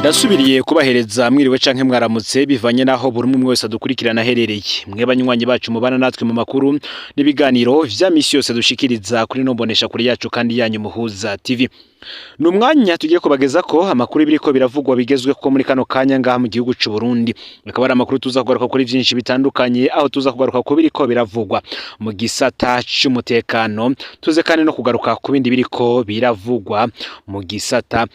Ndasubiriye kubahereza mwiriwe canke mwaramutse, bivanye naho buri umwe wese adukurikirana aherereye. Mwe banywanyi bacu mubana natwe mu makuru n'ibiganiro vya misi yose dushikiriza kuri no mbonesha kuri yacu kandi yanyu Muhuza TV. Ni umwanya tugiye kubageza ko amakuru biriko biravugwa bigezweho muri kano kanya ngaha mu gihugu c'u Burundi. Akaba ari amakuru tuza kugaruka kuri vyinshi bitandukanye, aho tuza kugaruka ku biriko biravugwa mu gisata c'umutekano, tuze kandi no kugaruka ku bindi biriko biravugwa mu gisata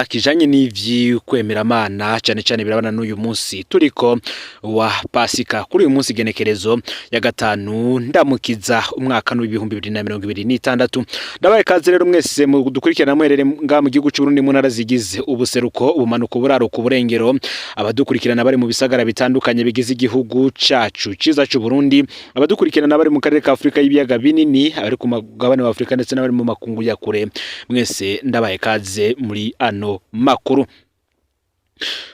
kijanye n'ivy'ukwemeramana, cane cane birabana n'uyu munsi turiko wa Pasika. Kuri uyu munsi genekerezo ya 5 Ndamukiza, umwaka w'2026. Ndabaye kaze rero mwese mu dukurikirana muherere ngaha mu gihugu c'u Burundi, mu ntara zigize ubuseruko, ubumanuko, uburaruko, uburengero, abadukurikirana bari mu bisagara bitandukanye bigize igihugu cacu ciza c'u Burundi, abadukurikirana bari mu karere ka Afrika y'ibiyaga binini, abari ku mugabane wa Afrika ndetse n'abari mu makungu ya kure, mwese ndabaye kaze muri ano makuru.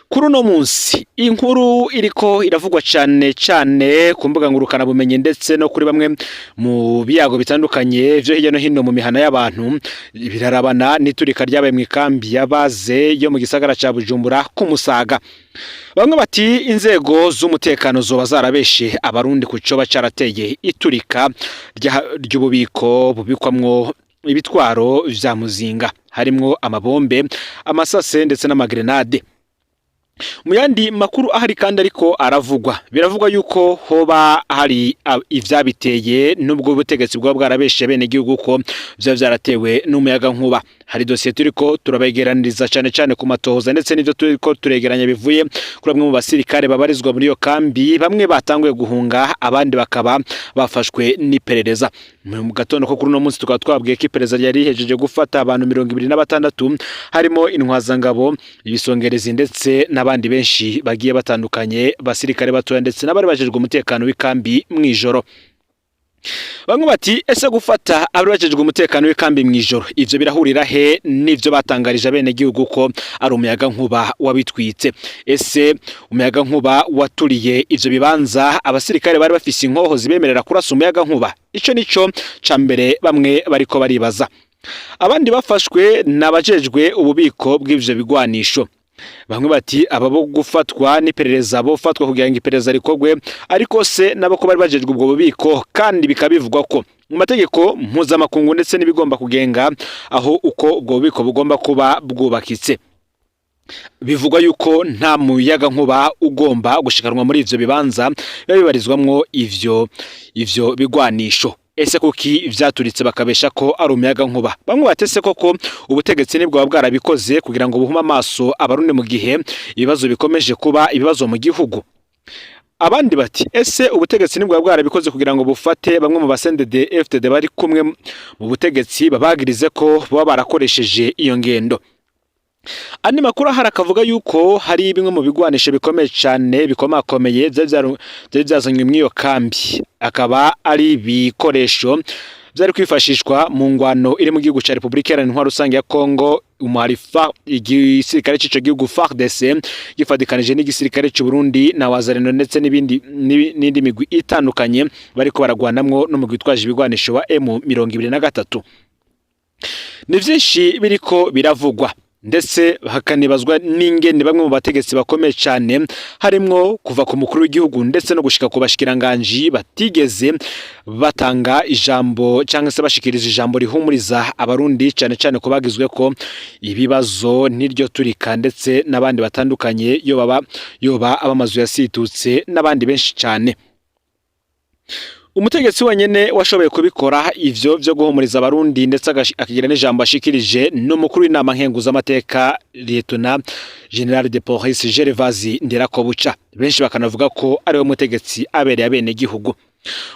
Kuri uno munsi inkuru iriko iravugwa cane cane ku mbuga ngurukana bumenyi ndetse no kuri bamwe mu biyago bitandukanye vyo hirya no hino mu mihana y'abantu, birarabana n'iturika ryabaye mu ikambi ya base yo mu gisagara ca Bujumbura ku Musaga. Bamwe bati inzego z'umutekano zoba zarabeshe Abarundi ku coba carateye iturika ry'ububiko bubikwamwo ibitwaro vya muzinga, harimwo amabombe, amasase ndetse n'amagrenade. Mu yandi makuru ahari kandi ariko aravugwa, biravugwa yuko hoba hari ivyabiteye, nubwo ubutegetsi bwaba bwarabeshe bene gihugu ko vyoba vyaratewe n'umuyaga nkuba. Hari dosiye turiko turabegeraniriza cane cane ku matohoza ndetse n'ivyo turiko turegeranya bivuye kuri bamwe mu basirikare babarizwa muri iyo kambi, bamwe batanguye guhunga, abandi bakaba bafashwe n'iperereza. Mu gatondo ko kuri uno munsi tukaba twabwiye ko iperereza ryari rihejeje gufata abantu 26, harimo intwazangabo, ibisongerezi ndetse n'abandi benshi bagiye batandukanye, basirikare batoya ndetse n'abari bajejwe umutekano w'ikambi mw'ijoro. Bamwe bati ese gufata abari bajejwe umutekano w'ikambi mw'ijoro, ivyo birahurira he n'ivyo batangarije abenegihugu ko ari umuyaga nkuba wabitwitse? Ese umuyaga nkuba waturiye ivyo bibanza, abasirikare bari bafise inkoho zibemerera kurasa umuyaga nkuba? Ico nico ca mbere bamwe bariko baribaza. Abandi bafashwe n'abajejwe ububiko bw'ivyo bigwanisho. Bamwe bati aba bo gufatwa n'iperereza bofatwa kugira ngo iperereza rikorwe, ariko se nabo ko bari bajejwe ubwo bubiko, kandi bikaba bivugwa ko mu mategeko mpuzamakungu ndetse n'ibigomba kugenga aho uko ubwo bubiko bugomba kuba bwubakitse, bivugwa yuko nta muyaga nkuba ugomba gushikanwa muri ivyo bibanza biba bibarizwamwo ivyo bigwanisho? Ese kuki vyaturitse bakabesha ko ari umuyaga nkuba? Bamwe batese koko ubutegetsi nibwo bwarabikoze kugira ngo buhume amaso Abarundi mu gihe ibibazo bikomeje kuba ibibazo mu gihugu. Abandi bati ese ubutegetsi nibwo bwarabikoze kugira ngo bufate bamwe mu ba CNDD FDD bari kumwe mu butegetsi, babagirize ko baba barakoresheje iyo ngendo? Andi makuru ahari akavuga yuko hari bimwe mu bigwanisho bikomeye cyane bikomakomeye vyari vyazanywe mw'iyo kambi, akaba ari ibikoresho vyari kwifashishwa mu ngwano iri mu gihugu ca Republika Iharanira Intwaro Rusange ya Kongo. Umuharifa igisirikare c'ico gihugu FARDC gifadikanije n'igisirikare c'u Burundi na Wazalendo ndetse n'ibindi n'indi migwi itandukanye, bariko baragwanamwo n'umugwi witwaje ibigwanisho wa M23. Ni vyinshi biriko biravugwa, ndetse hakanibazwa n'ingene bamwe mu bategetsi bakomeye cyane, harimwo kuva ku mukuru w'igihugu ndetse no gushika ku bashikiranganji, batigeze batanga ijambo cyangwa se bashikiriza ijambo rihumuriza Abarundi, cyane cyane ko bagizwe ko ibibazo n'iryo turika, ndetse n'abandi batandukanye, yo baba yoba abamazu yasitutse n'abandi benshi cyane. Umutegetsi wenyene washoboye kubikora ivyo vyo guhumuriza Abarundi ndetse akagira n'ijambo ashikirije n'umukuru w'inama nkenguzamateka, Lieutenant Général de Police Gervais Ndirakobuca. Benshi bakanavuga ko ariwe mutegetsi abereye abene gihugu.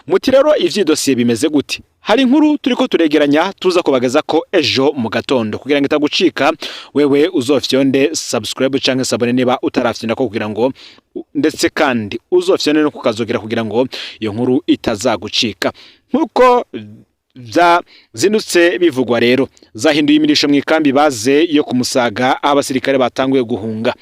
Muti rero ivyi dosiye bimeze gute? Hari inkuru turiko turegeranya tuza kubageza ko ejo mu gatondo. Kugira ngo itagucika, wewe uzofyonde subscribe canke s'abonner niba utarafyonda ko, kugira ngo ndetse kandi uzofyonde no kukazogera kugira ngo iyo nkuru itazagucika. Nkuko vyazindutse bivugwa rero, zahinduye imirisho mu ikambi base yo kumusaga, aho abasirikare batanguye guhunga.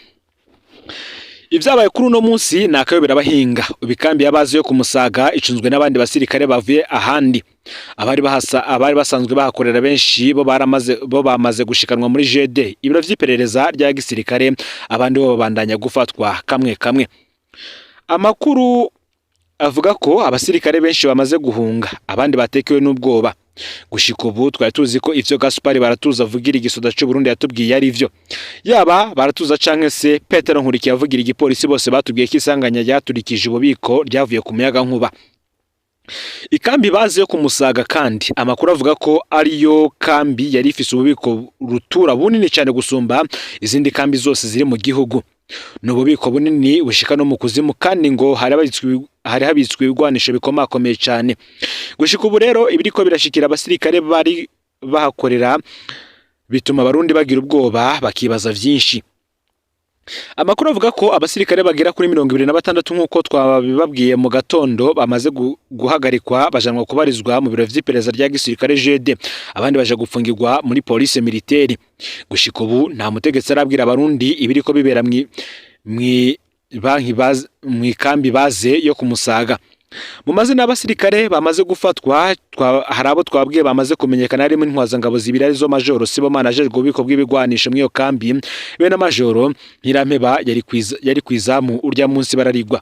Ivyabaye kuri uno munsi ni akayobera abahinga. Ubu ikambi y'abazi yo kumusaga icunzwe n'abandi basirikare bavuye ahandi. Abari bahasa, abari basanzwe bahakorera benshi bo baramaze, bo bamaze gushikanwa muri GD, ibiro vy'iperereza rya gisirikare, abandi bo babandanya gufatwa kamwe kamwe. Amakuru avuga ko abasirikare benshi bamaze guhunga, abandi batekewe n'ubwoba. Gushika ubu twari tuzi ko ivyo Gaspari Baratuza avugira igisoda c'u Burundi yatubwiye ari vyo. Yaba Baratuza canke se Petero Nkurikiye avugira igipolisi, bose batubwiye ko isanganya ryaturikije ububiko ryavuye ku muyaga nkuba. Ikambi bazi yo kumusaga kandi amakuru avuga ko ariyo kambi yari ifise ububiko rutura bunini cyane gusumba izindi kambi zose ziri mu gihugu. Ni ububiko bunini bushika no mu kuzimu, kandi ngo hari habitswe ibigwanisho bikomakomeye cyane. Gushika ubu rero ibiriko birashikira abasirikare bari bahakorera bituma Abarundi bagira ubwoba, bakibaza vyinshi. Amakuru avuga ko abasirikare bagera kuri 26, nk'uko twabibabwiye mu gatondo, bamaze guhagarikwa bajanwa kubarizwa mu biro vy'iperereza rya gisirikare GD, abandi baja gufungirwa muri police militaire. Gushika ubu nta mutegetsi arabwira Abarundi ibiriko bibera mwi banki mw'ikambi baze yo kumusaga. Mu mazina y'abasirikare bamaze gufatwa, hari abo twabwiye bamaze kumenyekana, harimo intwazangabo zibiri, arizo Majoro Sibomana ajejwe ububiko bw'ibigwanisho mw'iyo kambi, be na Majoro Ntirampeba yari kwizamu urya munsi bararigwa.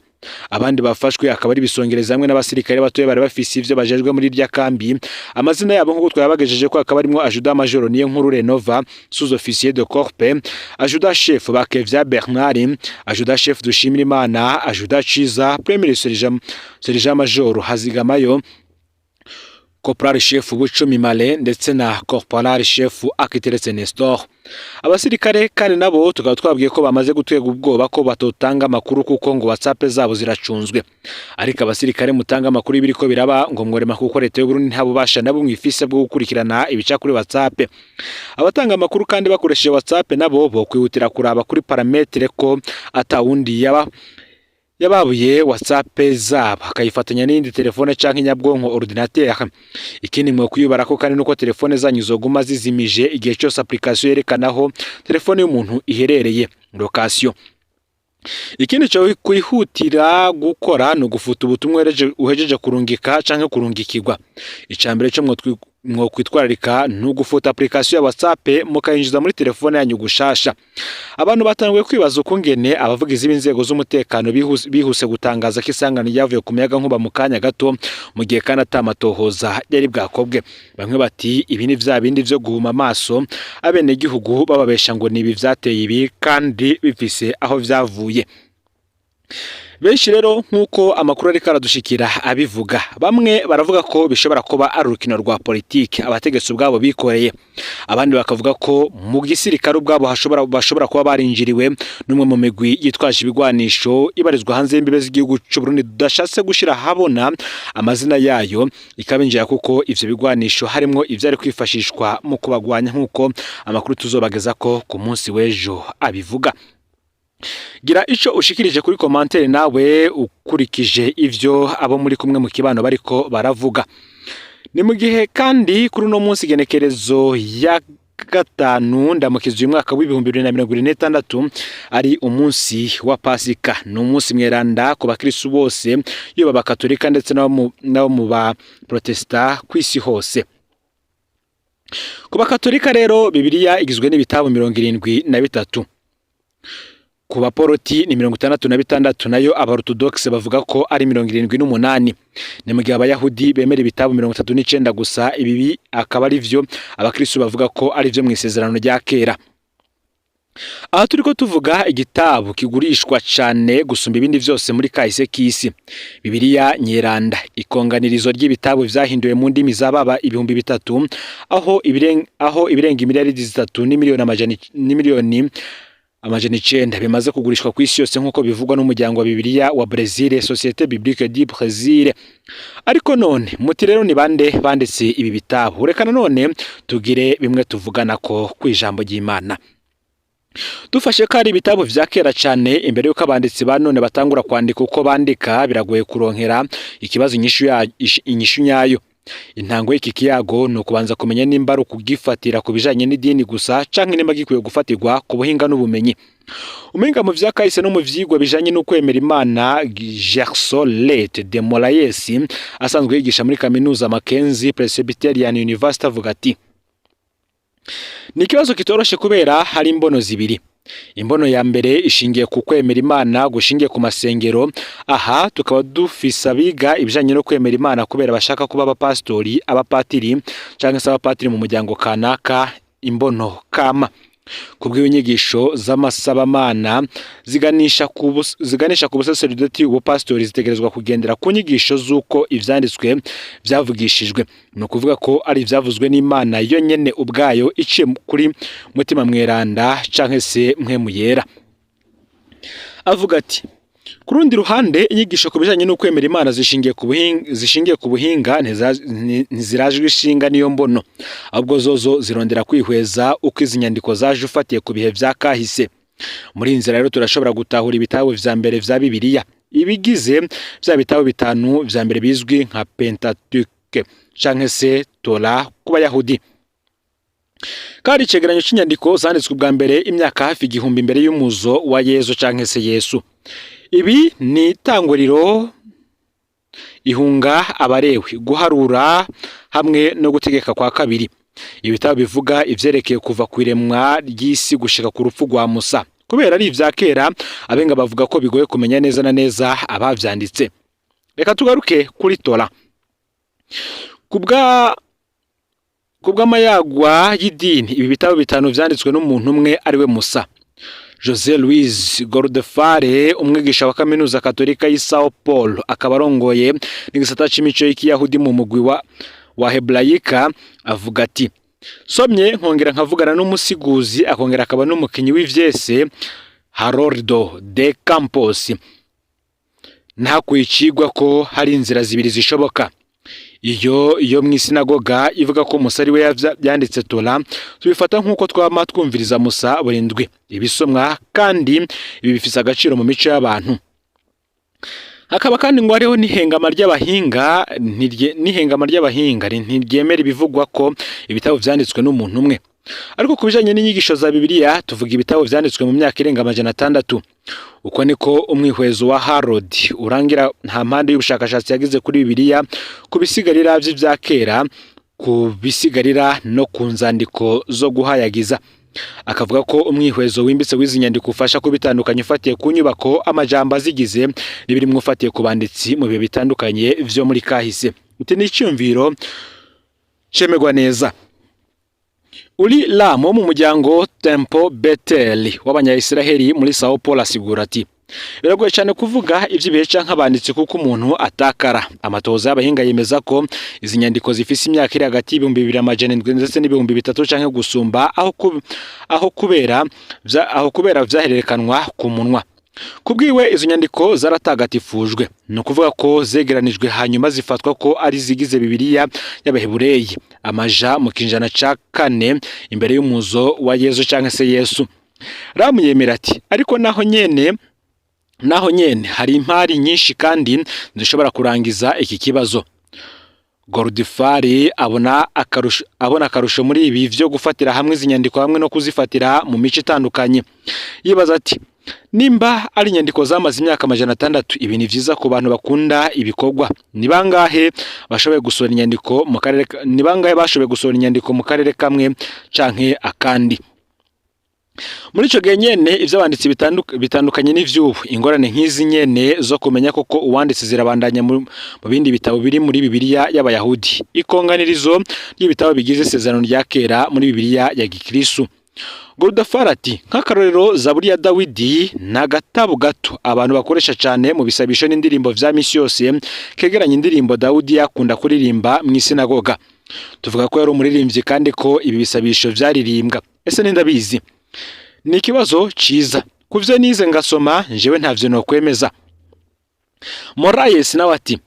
Abandi bafashwe akaba ari bisongereza hamwe n'abasirikare batoya bari bafise ivyo bajejwe muri irya kambi. Amazina yabo, nk'uko twayabagejeje ko, akaba arimwo Adjudant Majoro Niyo Nkuru Renova, sous officier de corps, Adjudant Chef Bakevya Bernard, Adjudant Chef Dushimirimana, Adjudant Ciza, Premier Sergent, Sergent Major Hazigamayo, Corporal Chef Bucumi Male ndetse na Corporal Chef Akiteretse Nestor. Abasirikare kandi nabo tukaba twabwiye ko bamaze gutega ubwoba ko batotanga amakuru kuko ngo WhatsApp zabo ziracunzwe. Ariko abasirikare mutanga amakuru y'ibiriko biraba, ngo mworema, kuko leta y'u Burundi nta bubasha na bumwe ifise bwo gukurikirana ibica kuri WhatsApp. Abatanga amakuru kandi bakoresheje WhatsApp nabo bo kwihutira kuraba kuri paramètres ko atawundi yaba yababuye WhatsApp zabo akayifatanya n'iyindi telefone canke inyabwonko, ordinateur. Ikindi mwe kuyubara ko kandi nuko telefone zanyu zoguma zizimije igihe cyose application yerekanaho telefone y'umuntu iherereye, location. Ikindi cyo kwihutira gukora ni ugufuta ubutumwa uhejeje kurungika canke kurungikirwa. Icambere cyo mwo kwitwararika ni ugufuta application ya WhatsApp mukayinjiza muri telefone yanyu gushasha. Abantu batanguye kwibaza ukungene abavugizi b'inzego z'umutekano bihuse gutangaza ko isangano ryavuye ku muyaga nkuba mu kanya gato, mu gihe kandi atamatohoza yari bwakobwe. Bamwe bati ibi ni vya bindi vyo guhuma amaso abenegihugu, bababesha ngo ni ibi vyateye ibi kandi bifise aho vyavuye. Benshi rero, nk'uko amakuru ariko aradushikira abivuga, bamwe baravuga ko bishobora kuba ari urukino rwa politiki abategetsi ubwabo bikoreye, abandi bakavuga ko mu gisirikare ubwabo bashobora kuba barinjiriwe n'umwe mu migwi yitwaje ibigwanisho ibarizwa hanze y'imbibe z'igihugu c'u Burundi, tudashatse gushira ahabona amazina yayo, ikabinjira kuko ivyo bigwanisho harimwo ivyari kwifashishwa mu kubagwanya, nk'uko amakuru tuzobageza ko ku munsi w'ejo abivuga. Gira ico ushikirije kuri commentaire nawe ukurikije ivyo abo muri kumwe mu kibano bariko baravuga. Ni mu gihe kandi kuri uno munsi igenekerezo ya 5 Ndamukiza uyu mwaka w'2026 ari umunsi wa Pasika. Ni umunsi mweranda ku bakristu bose, yaba abakatolika ndetse n'abo mu ba protesta kw'isi hose. Ku bakatolika rero, Bibiliya igizwe n'ibitabo 73, ku baporoti ni 66, nayo abarotodogise bavuga ko ari 78. Ni mu gihe Abayahudi bemera ibitabo 39 gusa. Ibi akaba ari vyo abakristu bavuga ko ari vyo mu Isezerano rya Kera. Aha turiko tuvuga igitabo kigurishwa cane gusumba ibindi vyose muri kahise k'isi, Bibiliya Nyeranda, ikonganirizo ry'ibitabo vyahinduwe mu ndimi zababa 3000, aho ibirenga miliyaridi 3 n'imiliyoni 900 bimaze kugurishwa ku isi yose, nk'uko bivugwa n'umuryango wa Bibiliya wa Brazil, Société Biblique du Brésil. Ariko none muti rero ni bande banditse ibi bitabo? Reka nanone tugire bimwe tuvugana ko kw'ijambo ry'Imana. Dufashe ko ari ibitabo vya kera cane imbere y'uko abanditsi ba none batangura kwandika uko bandika, biragoye kuronkera ikibazo inyishu nyayo. Intango y'iki kiyago ni ukubanza kumenya nimba ari ukugifatira ku bijanye n'idini gusa canke nimba gikwiye gufatirwa ku buhinga n'ubumenyi. Umuhinga mu vya kahise no mu vyigwa bijanye no kwemera Imana, Gerson Leite de Moraes, asanzwe yigisha muri kaminuza Mackenzie Presbyterian University, avuga ati: "Ni ikibazo kitoroshe kubera hari imbono zibiri. Imbono ya mbere ishingiye ku kwemera Imana gushingiye ku masengero. Aha tukaba dufise abiga ibijanye no kwemera Imana kubera bashaka kuba abapasitori, abapatiri canke se abapatiri mu muryango kanaka, imbono kama. Kubw'inyigisho z'amasabamana ziganisha ku busaseridoti, ubupasitori, zitegerezwa kugendera ku nyigisho z'uko ivyanditswe vyavugishijwe, ni ukuvuga ko ari ivyavuzwe n'Imana yo nyene ubwayo iciye kuri Mutima Mweranda canke se Mpwemu Yera." Avuga ati: "Ku rundi ruhande, inyigisho ku bijanye no kwemera Imana zishingiye ku buhinga ntizirajwe ishinga niyo mbono, ahubwo zozo zirondera kwihweza uko izi nyandiko zaje ufatiye ku bihe vya kahise. Muri iyi nzira rero turashobora gutahura ibitabo vya mbere vya Bibiliya, ibigize vya bitabo bitanu vya mbere bizwi nka Pentateuch canke se Torah ku Bayahudi, kandi icegeranyo c'inyandiko zanditswe ubwa mbere imyaka hafi 1000 imbere y'umuzo wa Yezu canke se Yesu. Ibi ni itanguriro, ihunga, Abarewi, guharura hamwe no gutegeka kwa kabiri, ibitabo bivuga ivyerekeye kuva ku iremwa ry'isi gushika ku rupfu rwa Musa. Kubera ari ivya kera, abenga bavuga ko bigoye kumenya neza na neza abavyanditse. Reka tugaruke kuri Tora. Kubw'amayagwa y'idini, ibi bitabo bitanu vyanditswe n'umuntu umwe, ariwe Musa. Jose Luis Goldfarb, umwigisha wa kaminuza katolika y'i Sao Paulo, akaba arongoye n'igisata c'imico y'ikiyahudi mu mugwi wa Hebraica, avuga ati: "Somye nkongera nkavugana n'umusiguzi akongera akaba n'umukinyi w'ivyese Haroldo de Campos, ntakuye icigwa ko hari inzira zibiri zishoboka. Iyo yo mw'isinagoga ivuga ko Musa ari we yanditse Tora, tubifata nk'uko twama twumviriza Musa buri ndwi ibisomwa, kandi ibi bifise agaciro mu mico y'abantu. Hakaba kandi ngo hariho n'ihengama ry'abahinga ntiryemera ibivugwa ko ibitabo vyanditswe n'umuntu umwe. Ariko ku bijanye n'inyigisho za Bibiliya, tuvuga ibitabo vyanditswe mu myaka irenga 600." Uko niko umwihwezo wa Harold urangira nta mpande y'ubushakashatsi yagize kuri Bibiliya, ku bisigarira vy'ivya kera, ku bisigarira no ku nzandiko zo guhayagiza. Akavuga ko umwihwezo wimbitse w'izi nyandiko ufasha kubitandukanya ufatiye ku nyubako, amajambo azigize n'ibirimwo, ufatiye ku banditsi mu bihe bitandukanye vyo muri kahise. Uti ni icyumviro cemerwa neza. Uri Lam wo mu muryango Temple Bethel w'abanya-Israheli muri Sao Paulo asigura ati: "Biragoye cyane kuvuga iby'ibihe canke abanditsi kuko umuntu atakara. Amatohoza y'abahinga yemeza ko izi nyandiko zifise imyaka iri hagati y'2700 ndetse n'3000 canke gusumba, aho kubera vyahererekanwa ku munwa. Kubwiwe, izo nyandiko zaratagatifujwe, ni ukuvuga ko zegeranijwe hanyuma zifatwa ko ari zigize Bibiliya y'Abahebureyi amaja mu kinjana ca kane imbere y'umuzo wa Yezu canke se Yesu." Ramu yemera ati: "Ariko naho nyene hari impari nyinshi kandi zishobora kurangiza iki kibazo." Goldfarb abona akarusho muri ibi vyo gufatira hamwe izi nyandiko hamwe no kuzifatira mu mico itandukanye. Yibaza ati: "Nimba ari inyandiko zamaze imyaka 600, ibi ni vyiza ku bantu bakunda ibikorwa. Ni bangahe bashoboye gusohora inyandiko mu karere kamwe canke akandi muri ico gihe nyene?" Ivy'abanditsi bitandukanye n'ivy'ubu. Ingorane nk'izi nyene zo kumenya koko uwanditse zirabandanya mu bindi bitabo biri muri Bibiliya y'Abayahudi, ikonganirizo ry'ibitabo bigize isezerano rya kera muri Bibiliya ya Gikristu. Goldfarb ati: "Nk'akarorero, Zaburi ya Dawidi ni agatabo gato abantu bakoresha cyane mu bisabisho n'indirimbo vya misi yose, kegeranya indirimbo Dawudi yakunda kuririmba mu isinagoga. Tuvuga ko yari umuririmbyi kandi ko ibi bisabisho vyaririmbwa. Ese nindabizi? Ni ikibazo ciza. Kuvyo nize ngasoma, njewe ntavyo nokwemeza." Moraes nawe ati: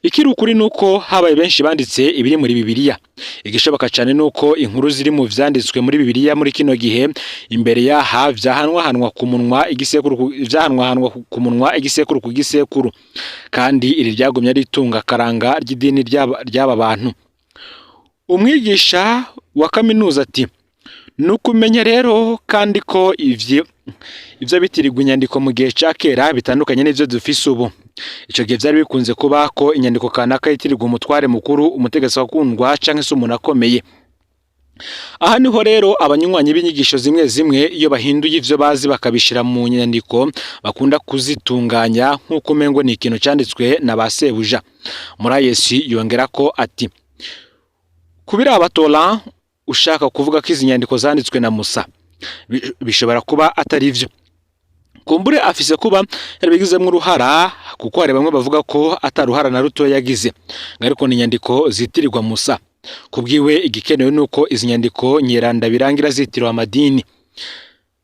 "Ikiri ukuri nuko habaye benshi banditse ibiri muri Bibiliya. Igishoboka cyane nuko inkuru ziri mu vyanditswe muri Bibiliya muri kino gihe, imbere yaha vyahanwahanwa ku munwa igisekuru vyahanwahanwa ku munwa igisekuru ku gisekuru, kandi iri ryagumye ari itunga karanga ry'idini ry'aba bantu." Umwigisha wa kaminuza ati: "Ni ukumenya rero kandi ko ivyo bitirirwa inyandiko mu gihe ca kera bitandukanye n'ivyo dufise ubu. Ico gihe vyari bikunze kuba ko inyandiko kanaka yitirirwa umutware mukuru, umutegetsi wakundwa canke se umuntu akomeye. Aha niho rero abanywanyi b'inyigisho zimwe zimwe, iyo bahinduye ivyo bazi bakabishira mu nyandiko, bakunda kuzitunganya nk'uko umengo ni ikintu canditswe na ba sebuja." Murayesi yongerako ati: "Kubiraba Tola, ushaka kuvuga ko izi nyandiko zanditswe na Musa, bishobora kuba atari vyo. Kumbure afise kuba yarabigizemwo uruhara, kuko hari bamwe bavuga ko ataruhara na ruto yagize, ariko ni inyandiko zitirirwa Musa. Kubwiwe, igikenewe nuko izi nyandiko nyeranda birangira zitiriwe amadini."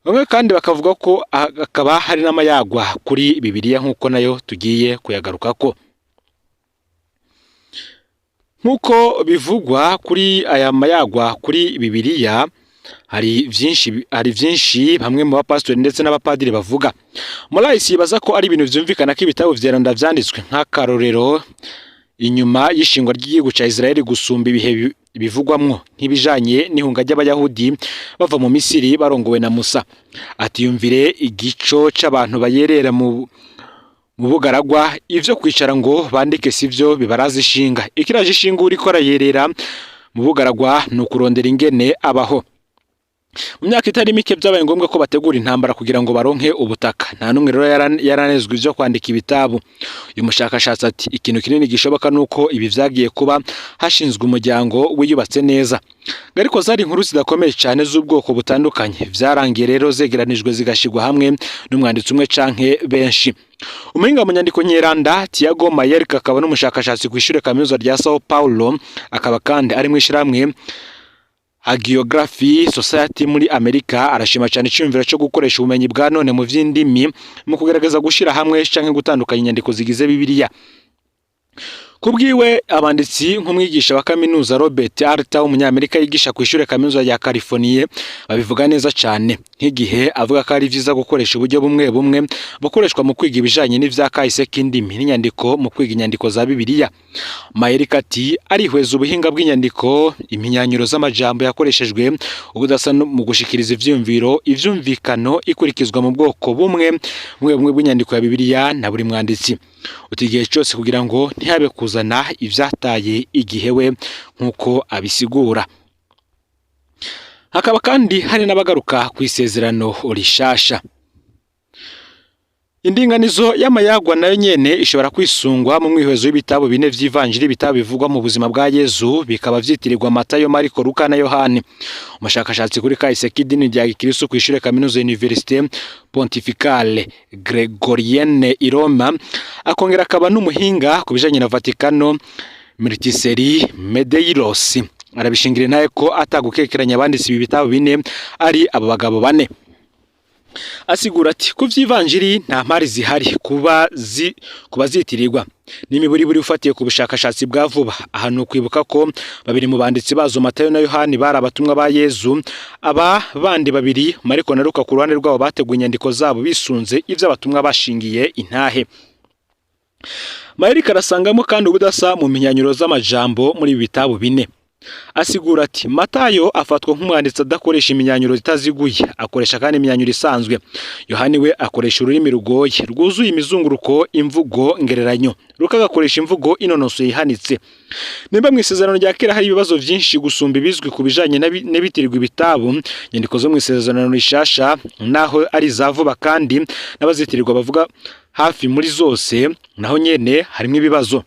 Bamwe kandi bakavuga ko akaba hari n'amayagwa kuri Bibiliya, nk'uko nayo tugiye kuyagarukako. Nk'uko bivugwa kuri aya mayagwa kuri Bibiliya, hari vyinshi bamwe mu bapasitori ndetse n'abapadiri bavuga. Morais yibaza ko ari ibintu vyumvikana ko ibitabo vyeranda vyanditswe, nk'akarorero, inyuma y'ishingwa ry'igihugu ca Israel gusumba ibihe bivugwamwo nk'ibijanye n'ihunga ry'Abayahudi bava mu Misiri barongowe na Musa. Ati: "Yumvire igico c'abantu bayerera mu bugaragwa. Ivyo kwicara ngo bandike sivyo bibaraza ishinga. Ikiraje ishinga uriko arayerera mu bugaragwa ni ukurondera ingene abaho." Mu myaka itari mike byabaye ngombwa ko bategura intambara kugira ngo baronke ubutaka. Nta n'umwe rero yaranezwe ivyo kwandika ibitabo. Uyu mushakashatsi ati: "Ikintu kinini gishoboka nuko ibi vyagiye kuba hashinzwe umuryango wiyubatse neza, ariko zari inkuru zidakomeye cyane z'ubwoko butandukanye, vyarangiye rero zegeranijwe zigashirwa hamwe n'umwanditsi umwe canke benshi." Umuhinga mu nyandiko nyeranda Tiago Mayerka, akaba n'umushakashatsi ku ishure kaminuza rya Sao Paulo, akaba kandi ari mu ishirahamwe Hagiography Society muri Amerika, arashima cyane icyumviro cyo gukoresha ubumenyi bwa none mu vy'indimi mu kugerageza gushira hamwe canke gutandukanya inyandiko zigize Bibiliya. Kubwiwe, abanditsi nk'umwigisha wa kaminuza Robert Alter w'umunyamerika yigisha ku ishure kaminuza rya California babivuga neza cyane, nk'igihe avuga ko ari vyiza gukoresha uburyo bumwe bumwe bukoreshwa mu kwiga ibijanye n'ivya kahise k'indimi n'inyandiko mu kwiga inyandiko za Bibiliya. Mayerika ati: "Arihweza ubuhinga bw'inyandiko, impinyanyuro z'amajambo yakoreshejwe, ubudasa mu gushikiriza ivyiyumviro, ivyumvikano ikurikizwa mu bwoko bumwe bumwe bumwe bw'inyandiko ya Bibiliya na buri mwanditsi. Uti igihe cyose kugira ngo ntihabe kuzana ivyataye igihe." We nk'uko abisigura, hakaba kandi hari n'abagaruka ku isezerano rishasha. Indinganizo y'amayagwa nayo nyene ishobora kwisungwa mu mwihwezo w'ibitabo bine vy'ivanjiri, ibitabo bivugwa mu buzima bwa Yezu, bikaba vyitirirwa Matayo, Mariko, Luka na Yohani. Umushakashatsi kuri kahise k'idini rya Gikristo kw'ishure kaminuza Université Pontificale Gregorienne i Roma, akongera akaba n'umuhinga ku bijanye na Vatikano, Mitiseri Medeiros, arabishingira intahe ko atagukekeranya abanditse ibi bitabo bine ari abo bagabo bane. Asigura ati: "Ku vy'ivanjiri nta mpari zihari kuba zitirirwa n'imiburiburi ufatiye ku bushakashatsi bwa vuba aha. Ni ukwibuka ko babiri mu banditsi bazo, Matayo na Yohani, bari abatumwa ba Yezu. Aba bandi babiri, Mariko na Luka, ku ruhande rwabo bateguye inyandiko zabo bisunze ivyo abatumwa bashingiye intahe." Mayerika arasangamo kandi ubudasa mu mpinyanyuro z'amajambo muri ibi bitabo bine. Asigura ati: "Matayo afatwa nk'umwanditsi adakoresha imyanyuro itaziguye, akoresha kandi imyanyuro isanzwe. Yohani we akoresha ururimi rugoye rwuzuye imizunguruko, imvugo ngereranyo. Luka agakoresha imvugo inonosoye ihanitse. Nimba mu isezerano rya kera hari ibibazo vyinshi gusumba ibizwi ku bijanye n'ibitirirwa ibitabo, inyandiko zo mu isezerano rishasha, naho ari iza vuba kandi n'abazitirirwa bavuga hafi muri zose, naho nyene harimwo ibibazo."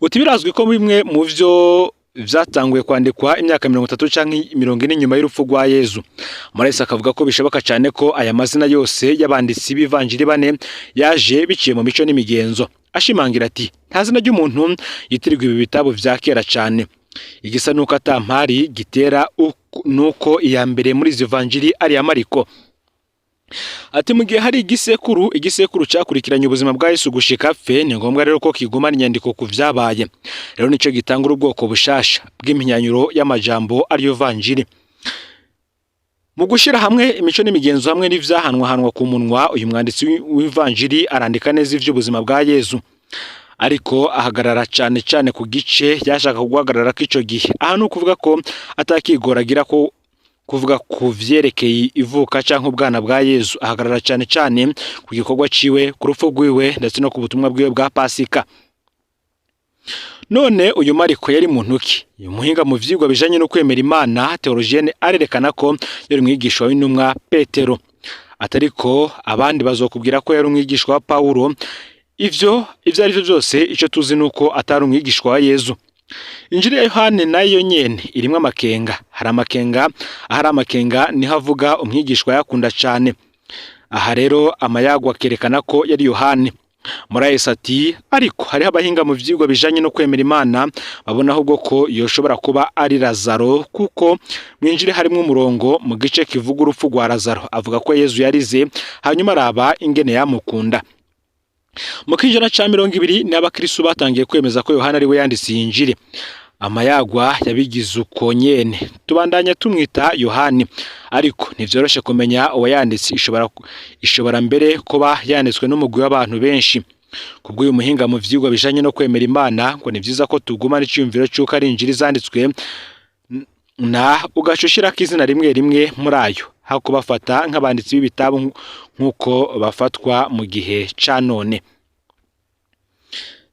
Uti birazwi ko bimwe mu vyo vyatanguye kwandikwa imyaka 30 canke 40 nyuma y'urupfu rwa Yezu. Morais akavuga ko bishoboka cyane ko aya mazina yose y'abanditsi b'ivanjiri bane yaje biciye mu mico n'imigenzo. Ashimangira ati: "Nta zina ry'umuntu yitirirwa ibi bitabo vya kera cane. Igisa nuko atampari gitera nuko iya mbere muri izi vanjiri ari iya Mariko." Ati: "Mu gihe hari igisekuru cakurikiranye ubuzima bwa Yesu gushika apfe, ni ngombwa rero ko kigumana inyandiko ku vyabaye. Rero nico gitanga ubwoko bushasha bw'impinyanyuro y'amajambo, ariyo vanjiri." Mu gushira hamwe imico n'imigenzo hamwe n'ivyahanwahanwa ku munwa, uyu mwanditsi w'ivanjiri arandika neza ivy'ubuzima bwa Yezu. Ariko ahagarara cane cane ku gice yashaka guhagarara k'ico gihe. Aha ni ukuvuga ko atakigora agira ko kuvuga ku vyerekeye ivuka canke ubwana bwa Yezu, ahagarara cane cane ku gikorwa ciwe, ku rupfu rwiwe ndetse no ku butumwa bwiwe bwa Pasika. None uyu Mariko yari muntu ki? Uyu muhinga mu vyigwa bijanye no kwemera Imana, théologien, arerekana ko yari umwigisha w'intumwa Petero. Atariko abandi bazokubwira ko yari umwigishwa wa Pawulo. Ivyo ari vyo vyose, ico tuzi nuko atari umwigishwa wa Yezu. Injili ya Yohane nayo nyene irimwo amakenga. Hari amakenga, ahari amakenga niho avuga umwigishwa yakunda cane. Aha rero amayagwa akerekana ko yari Yohane. Moraes ati ariko hariho abahinga mu vyigwa bijanye no kwemera Imana babona ahubwo ko yoshobora kuba ari Lazaro, kuko mwinjire harimwo umurongo mu gice kivuga urupfu rwa Lazaro avuga ko Yezu yarize hanyuma araba ingene yamukunda. Mu kijana ca 20 ni abakristo batangiye kwemeza ko Yohana ari we yanditse iyi njiri. Amayagwa yabigize uko nyene, tubandanya tumwita Yohani, ariko ntivyoroshe kumenya uwayanditse. Ishobora mbere kuba yanditswe n'umugwi w'abantu benshi. Kubw'uyu muhinga mu vyigwa bijanye no kwemera Imana, ngo ni vyiza ko tugumana iciyumviro c'uko ari injiri zanditswe na ugaca ushirako izina rimwe rimwe muri ayo, aho kubafata nk'abanditsi b'ibitabo nk'uko bafatwa mu gihe ca none.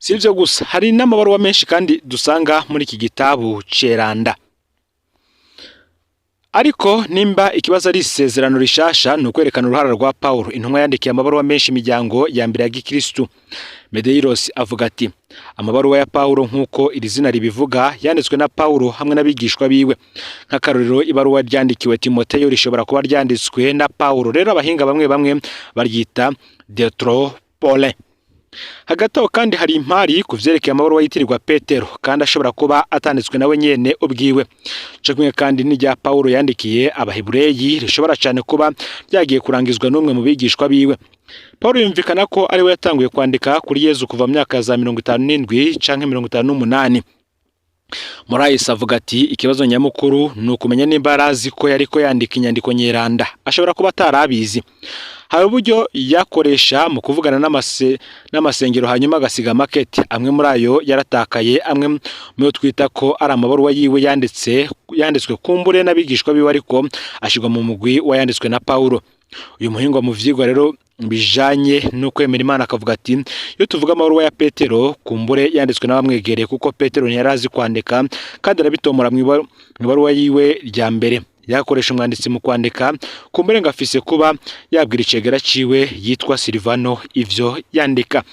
Si ivyo gusa, hari n'amabaruwa menshi kandi dusanga muri iki gitabu ceranda. Ariko nimba ikibazo ari isezerano rishasha, ni ukwerekana uruhara rwa Paulo, intumwa yandikiye amabaruwa menshi imiryango ya mbere ya gikristu. Medeiros avuga ati amabaruwa ya Paulo, nk'uko iri zina ribivuga, yanditswe na Paulo hamwe n'abigishwa biwe. Nk'akarorero, ibaruwa ryandikiwe Timoteyo rishobora kuba ryanditswe na Paulo. Rero abahinga bamwe bamwe baryita Deutéro-Paulin. Hagati aho kandi hari impari ku vyerekeye amabaruwa yitirirwa Petero kandi ashobora kuba atanditswe nawe nyene ubwiwe, co kimwe kandi n'irya Paulo yandikiye Abahebureyi rishobora cane kuba ryagiye kurangizwa n'umwe mu bigishwa biwe. Paulo yumvikana ko ari we yatanguye kwandika kuri Yezu kuva mu myaka za 57 canke 58. Morais avuga ati ikibazo nyamukuru ni ukumenya nimba arazi ko yariko yandika inyandiko nyeranda. Ashobora kuba atarabizi. Hari uburyo yakoresha mu kuvugana n'amasengero hanyuma agasiga makete. Amwe muri ayo yaratakaye. Amwe mu yo twita ko ari amabaruwa yiwe yanditse yanditswe kumbure n'abigishwa biwe, ariko ashirwa mu mugwi wayanditswe na Paulo. Uyu muhinga mu vyigwa rero bijanye no kwemera Imana akavuga ati iyo tuvuga amabaruwa ya Petero, kumbure yanditswe n'abamwegereye, kuko Petero ntiyari azi kwandika kandi arabitomora mu ibaruwa yiwe rya mbere. Yakoresha umwanditsi mu kwandika, kumbure ngo afise kuba yabwira icegera ciwe yitwa Silvano ivyo yandika.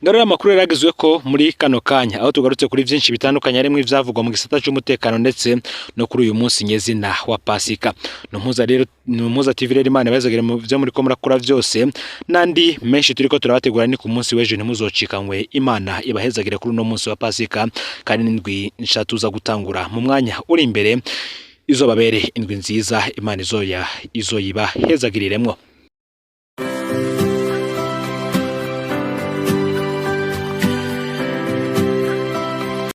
Ngarura amakuru yaragizwe ko muri kano kanya, aho tugarutse kuri vyinshi bitandukanye, harimo ivyavugwa mu gisata c'umutekano ndetse no kuri uyu munsi nyezina wa Pasika. Numpuza rero, Numpuza TV rero, Imana ibazagire mu vyo muriko murakora vyose, n'andi menshi turiko turabategura ni ku munsi w'ejo, ntimuzocikanywe. Imana ibahezagire kuri uno munsi wa Pasika, kandi n'indwi nsha tuza gutangura mu mwanya uri imbere izobabere indwi nziza. Imana izoya izoyibahezagiriremwo.